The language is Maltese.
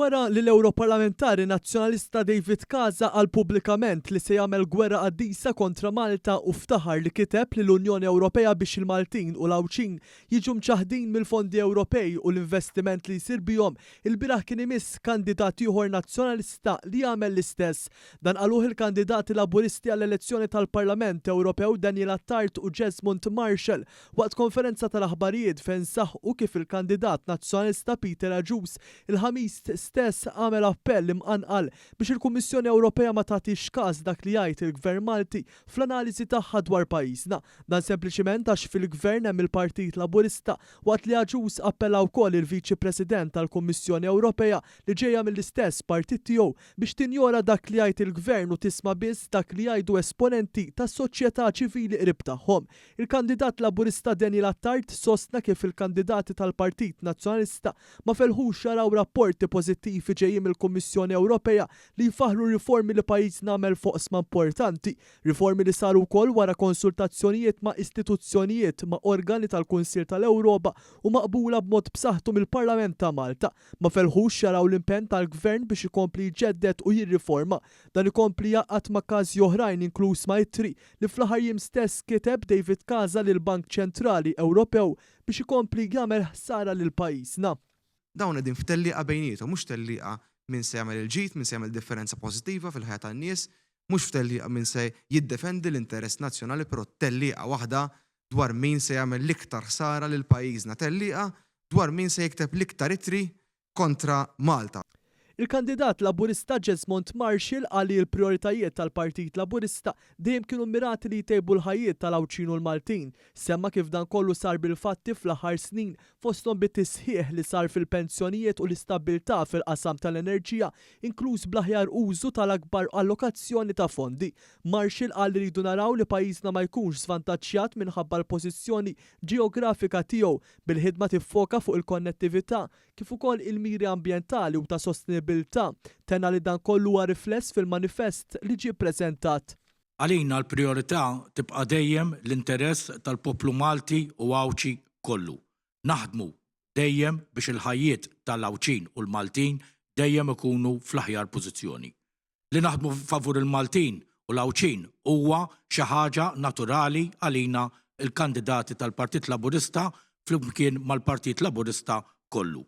Wara li l-Ewroparlamentari Nazzjonalista David Casa qal pubblikament li se jagħmel gwerra qaddisa kontra Malta u ftaħar li kiteb lill-Unjoni Ewropea biex il-Maltin u l-Għawdxin jiġu mċaħħdin mill-fondi Ewropej u l-investiment li jsir bihom, ilbieraħ kien imiss kandidat ieħor Nazzjonalista li jagħmel l-istess. Dan qaluh il-kandidati Laburisti għall-elezzjoni tal-Parlament Ewropew Daniel Attard u Jesmond Marshall Waqt konferenza tal-aħbarijiet fejn saħqu kif il-kandidat Nazzjonalista Peter Agius il-Ħamis stess għamel appell imqanqal biex il-Kummissjoni Ewropea ma tagħtix każ dak li jgħid il-Gvern Malti fl-analiżi tagħha dwar pajjiżna. Dan sempliċiment għax fil-Gvern hemm il-Partit Laburista waqt li Agius appella wkoll lill-Viċi President tal-Kummissjoni Ewropea li ġejja mill-istess partit tiegħu biex tinjora dak li jgħid il-Gvern u tisma' biss dak li jgħidu esponenti tas-soċjetà ċivili qrib tagħhom. Il-kandidat Laburista Daniel Attard sostna kif il-kandidati tal-Partit Nazzjonalista ma felħux jaraw rapporti pożittivi ġejjin mill-Kummissjoni Ewropea li jfaħħru r-riformi li pajjiżna għamel f'oqsma importanti, riformi li saru wkoll wara konsultazzjonijiet ma' istituzzjonijiet, ma' organi tal-Kunsill tal-Ewroba u maqbula b'mod b'saħħtu mill-Parlament ta' Malta. Ma felħux jaraw l-impenn tal-Gvern biex ikompli jġedded u jirriforma. Dan ikompli jgħaqqad ma' każi oħrajn inkluż ma' ittri li fl-aħħar jiem stess kiteb David Casa lill-Bank Ċentrali Ewropew biex ikompli jagħmel ħsara lil pajjiżna. Dawn qegħdin f'tellieqa bejniethom, mhux tellieqa min se jagħmel il-ġid, min se jagħmel differenza pożittiva fil-ħajja tan-nies, mhux f'tellieqa min se jiddefendi l-interess nazzjonali però tellieqa waħda dwar min se jagħmel l-iktar ħsara lil pajjiżna, tellieqa dwar min se jikteb l-iktar ittri kontra Malta. Il-kandidat Laburista Jesmond Marshall qal li l-prijoritajiet tal-Partit Laburista dejjem kienu mmirati li jtejbu l-ħajjiet tal-Għawdxin u l-Maltin. Semma kif dan kollu sar bil-fatti fl-aħħar snin, fosthom bit-tisħiħ li sar fil-pensjonijiet u l-istabbiltà fil-qasam tal-enerġija, inkluż bl-aħjar użu tal-akbar allokazzjoni ta' fondi. Marshall qal li rridu naraw li pajjiżna ma jkunx żvantaġġjat minħabba l-pożizzjoni ġeografika tiegħu, bil-ħidma tiffoka fuq il-konnettività, kif ukoll il-miri ambjentali u ta' sostenibilità, tenna li dan kollu huwa rifless fil-manifest li ġie ppreżentat. Għalina l-prijorità tibqa' dejjem l-interess tal-poplu Malti u Għawdxi kollu. Naħdmu dejjem biex il-ħajjiet tal-Għawdxin u l-Maltin dejjem ikunu fl-aħjar pożizzjoni. Li naħdmu favur il-Maltin u l-Għawdxin huwa xi ħaġa naturali għalina l-kandidati tal-Partit Laburista flimkien mal-Partit Laburista kollu.